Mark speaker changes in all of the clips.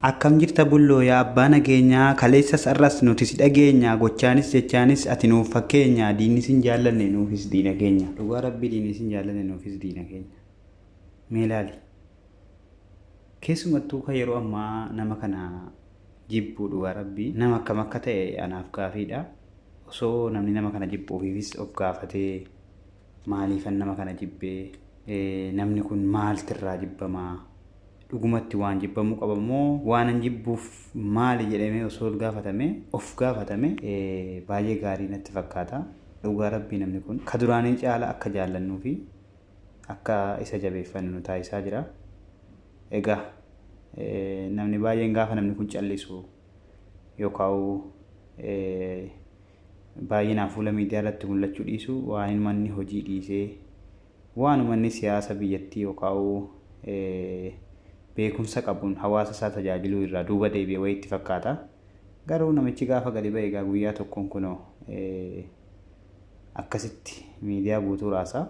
Speaker 1: Akkam jirta Bulloo yaa abbaa nageenyaa kaleessas har'as nuti si dhageenya gochaanis jechaanis ati nuuf fakkeenya diinni sin jaallanne nuufis diina keenya. Dhugaa rabbii diinni sin jaallanne nuufis diina keenya. Mee ilaali. Keessumattuu kan yeroo ammaa nama kana jibbuu dhugaa rabbii nama akkam akka ta'e anaaf gaafiidha. Osoo namni nama kana jibbu ofiifis of gaafatee maaliifan nama kana jibbee namni kun maaltirraa jibbamaa dhugumatti waan jibbamuu qaba moo waanan jibbuuf maali jedhamee osoo gaafatame of gaafatame baay'ee gaarii natti fakkaata. Dhugaa rabbii namni kun ka duraanii caala akka jaallannuu fi akka isa jabeeffannu nu taasisaa jira. Egaa namni baay'een gaafa namni kun callisu yookaan baay'inaan fuula miidiyaa irratti mul'achuu dhiisu waan manni hojii dhiisee waanuma inni siyaasa biyyattii yookaan beekumsa qabuun hawaasa isaa tajaajiluu irraa duuba deebi'e wayiitti fakkaata. Garuu namichi gaafa gadi ba'e egaa guyyaa tokkoon kunoo akkasitti miidiyaa guutuu raasa.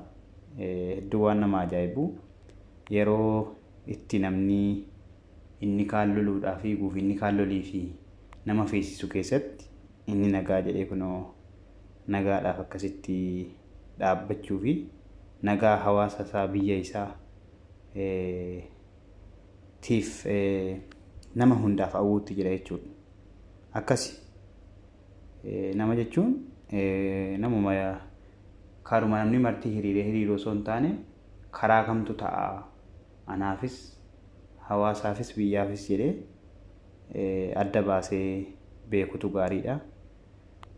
Speaker 1: Hedduu waan nama ajaa'ibu yeroo itti namni inni kaan loluudhaaf fiiguuf inni kaan lolii fi nama feesisu keessatti inni nagaa jedhee kunoo nagaadhaaf akkasitti dhaabbachuu fi nagaa hawaasa isaa biyya isaa tiif nama hundaaf hawwuutti jira jechuudha. Akkasi nama jechuun namuma karuma namni marti hiriiree hiriiruu osoo hin taane karaa kamtu ta'a anaafis hawaasaafis biyyaafis jedhee adda baasee beekutu gaariidha.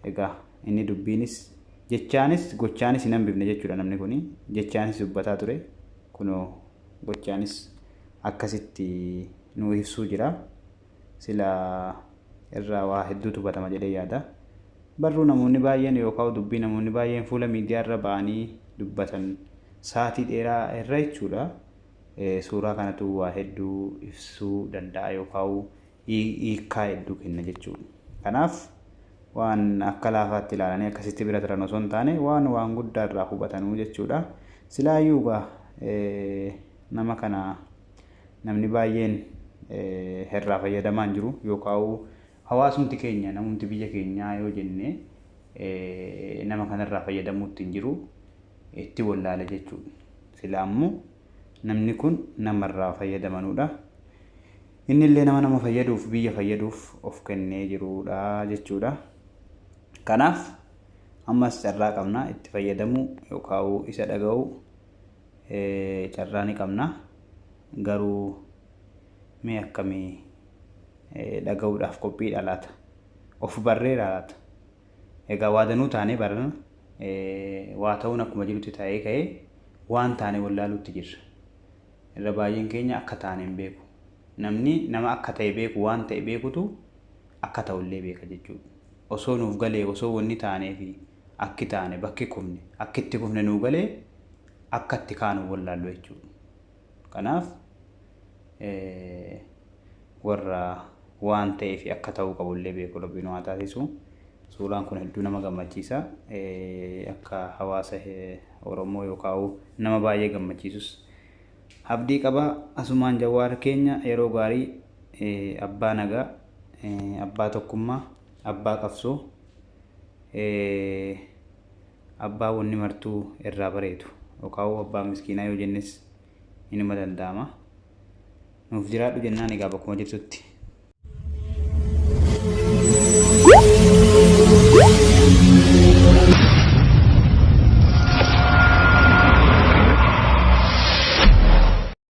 Speaker 1: Egaa inni dubbiinis jechaanis gochaanis hin hambifne jechuudha namni kuni. Jechaanis dubbataa ture. Kunoo gochaanis akkasitti nu ibsuu jira. Sila irraa waa hedduutu hubatama jedhee yaada. Barruu namoonni baay'een yookaan dubbii namoonni baay'een fuula miidiyaa irra ba'anii dubbatan sa'aatii dheeraa irra jechuudha. Suuraa kanatu waa hedduu ibsuu danda'a yookaan hiikkaa hedduu kenna jechuudha. Kanaaf waan akka laafaatti ilaalanii akkasitti bira turan osoo hin taane waan waan guddaa irraa hubatanuu jechuudha. Silaayyuu egaa nama kana namni baay'een irraa fayyadamaa hin jiru yookaan hawaasumti keenya namumti biyya keenyaa yoo jenne nama kanarraa fayyadamuutti hin jiru itti wallaale jechuudha. Silaa immoo namni kun namarraa fayyadamanudha. Inni illee nama nama fayyaduuf biyya fayyaduuf of kennee jirudha jechuudha. Kanaaf ammas carraa qabna itti fayyadamuu yookaan isa dhaga'uu carraa ni qabna. Garuu mee akkamii dhaga'uudhaaf qophiidha laata? Of barreera laata? Egaa waa danuu taanee barana waa ta'uun akkuma jirutti ta'ee ka'ee waan taane wallaaluutti jirra. Irra baay'een keenya akka taane hin beeku. Namni nama akka ta'e beeku waan ta'e beekutu akka ta'ullee beeka jechuudha. Osoo nuuf galee osoo wanni taanee fi akki taane bakki kufne akki itti kufne nuu galee akka itti kaanu wallaallu jechuudha. Kanaaf warra waan ta'ee fi akka ta'uu qabullee beeku rabbi nu haa taasisu. Suuraan kun hedduu nama gammachiisa. Akka hawaasa Oromoo yookaan nama baay'ee gammachiisus abdii qaba. Asumaan Jawaar keenya yeroo gaarii abbaa nagaa, abbaa tokkummaa, abbaa qabsoo, abbaa wanni martuu irraa bareedu yookaan abbaa miskiinaa yoo jennes inuma danda'ama. Nuuf jiraadhu jennaan egaa bakkuma jirtutti.